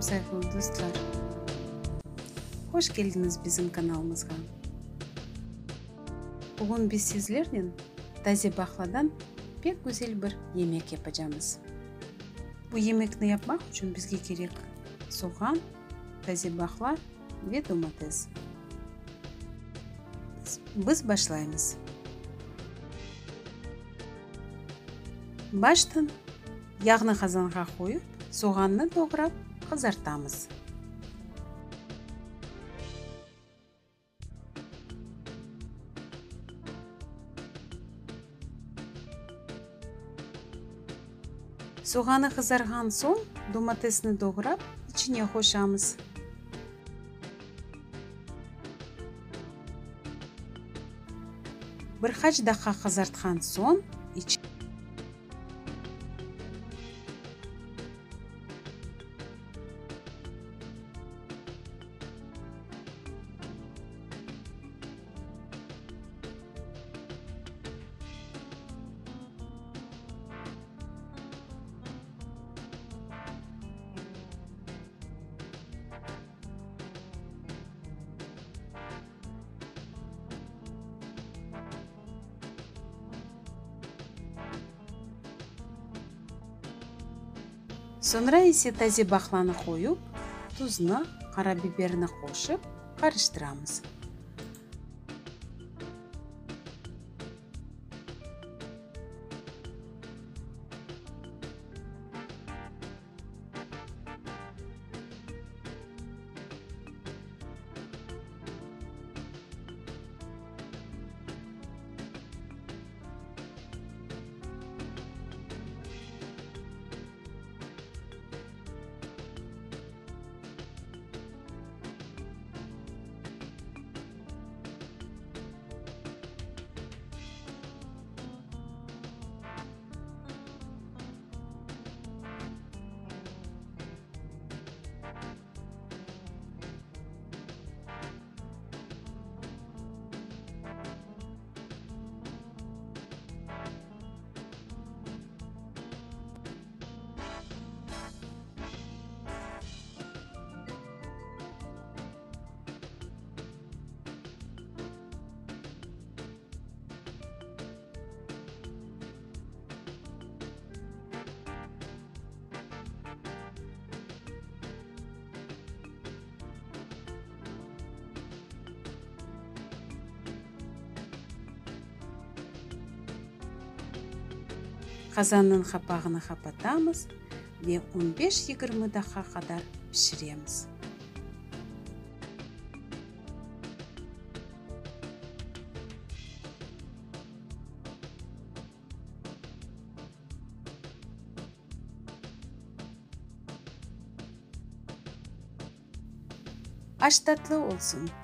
sayğılı dostlar! Hoş keldiñiz bizim kanalımızğa! Bugün biz sizlernen taze baqladan pek güzel bir yemek yapacamız. Bu yemekni yapmaq içün bizge kerek soğan, taze baqla ve domates. Biz başlaymız. Baştan yağnı qazanğa qoyıp, soğannı doğrap qızartamız. Soğanı qızarğan soñ, domatesni doğrap, içine qoşamız. Bir qaç daqqa qızartqan soñ, Soñra ise taze baqlanı qoyup, tuznı, qarabiberni qoşıp, qarıştıramız. Qazannıñ qapağını qapatamız ve on beş-yigirmi daqqa qadar pişiremiz. Aş tatlı olsun!